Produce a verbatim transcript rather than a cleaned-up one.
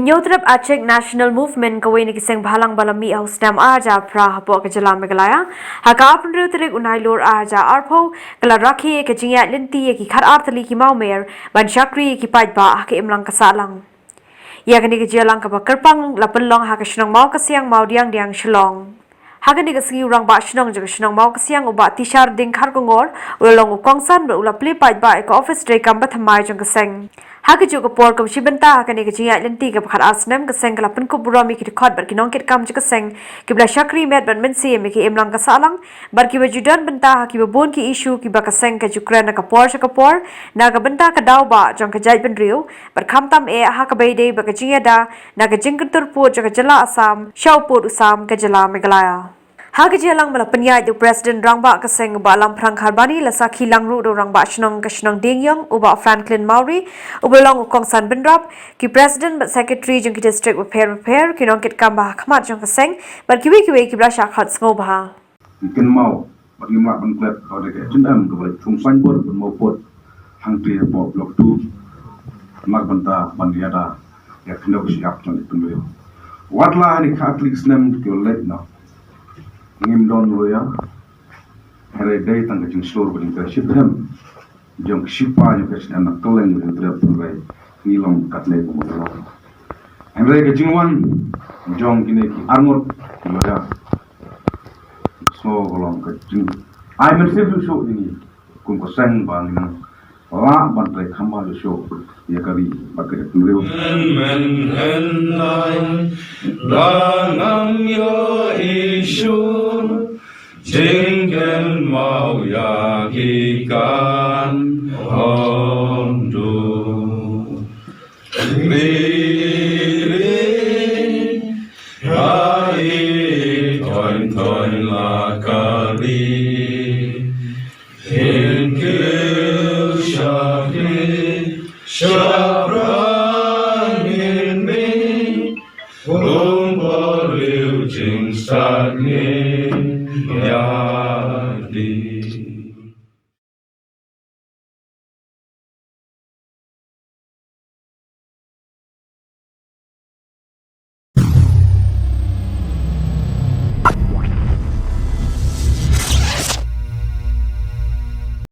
Hynñiewtrep Achik National Movement, kawei na ki seng bhalang ba la mih ha u snem ar hajar phra hapoh ka jylla Meghalaya, ha ka arphew hynriew tarik u Nailur ar hajar arphew, ka la rakhe ïa ka jingïaid lynti ïa ki khatar tylli ki mawmer ban shakri ïa ki paidbah ha ka imlang ka sahlang. Ïa kane ka jingïalang kaba kyrpang la pynlong ha ka shnong Mawkasiang, Mawdiangdiang, Shillong. Ha kane ka sngi u Rangbah Shnong jong ka shnong Mawkasiang, u Bah Tisharding Kharkongor, u la long u kongsan bad u la plie paidbah ïa ka ophis treikam bathymmai jong ka seng. Ha kajuh ka por, kum shi bynta ha kane ka jingïaid lynti kaba khatar snem, ka seng ka la pynkup burom ïa ki dkhot bad ki nongkitkam jong ka seng kiba la shakri met bad mynsiem ïa ka imlang ka sahlang, bad kiba ju don bynta ha kiba bun ki issue kiba ka seng ka ju kren na ka por sha ka por, na ka bynta ka daw bah jong ka jaitbynriew, bad khamtam eh ha kaba ïadei bad ka jingïada na ka jingkyntur pud jong ka jylla Assam sha u pud u sam ka jylla Meghalaya. Ha ka jingïalang ba la pynïaid da u President Rangbah ka seng, u Bah Lamphrang Kharbani, la sakhi lang ruh da u Rangbah Shnong ka shnong Diengiong, u Bah Franklin Mawrie, uba la long u kongsan bynrap, ki President bad Secretary jong ki district bapher bapher, ki nongkitkam ba ha khmat jong ka seng, bad kiwei kiwei kiba la shah khot sngewbha. Ngi kynmaw bad ngim lah ban klet, ka dei ka H and M kaba la shong signboard ban mawpud hangtei hapoh Block two, na ka bynta ban ïada ïa ka khyndew ka shyiap jong ka jaitbynriew. Wat la ha kine ki khatphra snem ki leit noh, ngim don lawyer, hynrei dei tang ka jingshlur bad ka jingtrei shitrhem jong ki shipai jong ka H and M na kylleng ka Hynñiewtrep, hynrei ngi long katne kumba ngi long. Hynrei ka jingwan jong kine ki arngut ki lawyer, sngew ka long ka jingai mynsiem shuh shuh ïa ngi kum ka seng ba ngi nang lah ban trei kham bha shuh shuh ïa ka ri bad ka jaitbynriew. Men, men, en, ai, la ngam ïoh issue, jingkynmaw ïa ki kan ong du. Ri, ri, ha i thoiñ thoiñ la ka ri. Yn kiew shakri, shaphrang ngin mih, kum por riew jingstad ngin